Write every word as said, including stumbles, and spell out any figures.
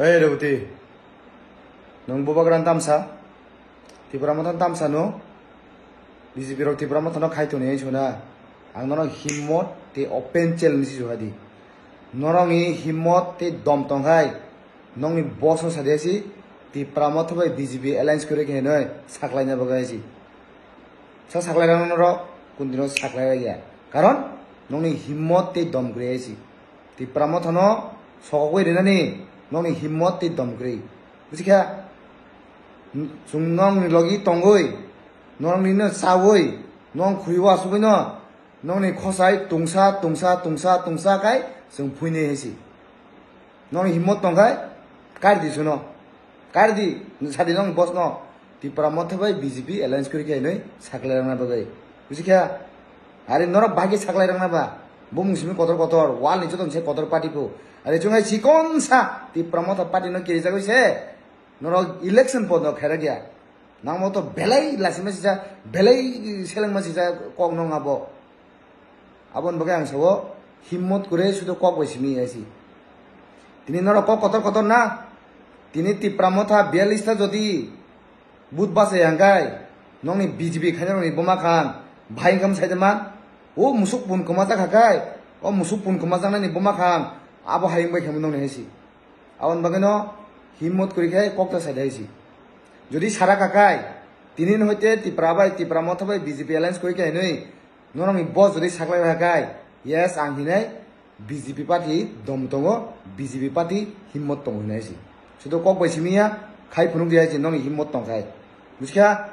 Hey Revati, nwng bubagra tamsa, Tipra Motha tamsa no, B J P rok Tipra Motha no khai toni hai sona, ang nono himmot te open challenge si juhadi. Norok ni himmot te dom tong hai, nokni boss no sadi si, Tipra Motha bai B J P alliance kore khe noi, saklai na bagwi si. Sa saklai rang norok, kuntino saklai ya. Karon, nokni himmot te dom kre si. Tipra Motha no sokogwi rinani nokni himmot tei dom kwrwi. Busikha, chwng nokni logi tongwi, nokni no chawi, nok khuriwo asugwi no, nokni khosai tungsa, tungsa, tungsa, tungsa kai chwng phuinai hai si. Nokni himmot tongkhai, kari di suno. Kari di, sadi nokni boss no. Tipra Motha bai B J P alliance kuri khe hinwi saklai rangna bagwi. Busikha, are norok bahai khe saklai rangna ba. Bumung simi kotor kotor, wall ni joto se kotor party po. Are chungai chikon sa, Tipra Motha party no kiri jagwi se. Norok election po no khaira gya. Nangmo to belai lasima sisa, belai selengma sisa kok nong abo. Aboni bagwi ang sao, himmot kure sudo kok bai simi aisi. Tini norok kok kotor kotor na. Tini Tipra Motha biyalista jodi but bachai hangkai, nokni B J P khaina nokni boma khan, bahai wngkha sai man. O musuk pun kwma chakha kai, o musuk pun kwma chaknani boma khan, abo hai wngbai khamu nokni haisi. Aboni bagwi no himmot kuri khai kok ta sai haisi. Jodi sara kakai, tini hoite Tipra bai, Tipra Motha bai B J P alliance kuri khai nui, norokni boss jodi saklai rwkha kai, yes, ang hinai B J P party dom tongo, B J P party himmot tongo hinai si. Sudo kok bai simi ya, khai phunuk di hai si, nokni himmot tong khai. Busikha,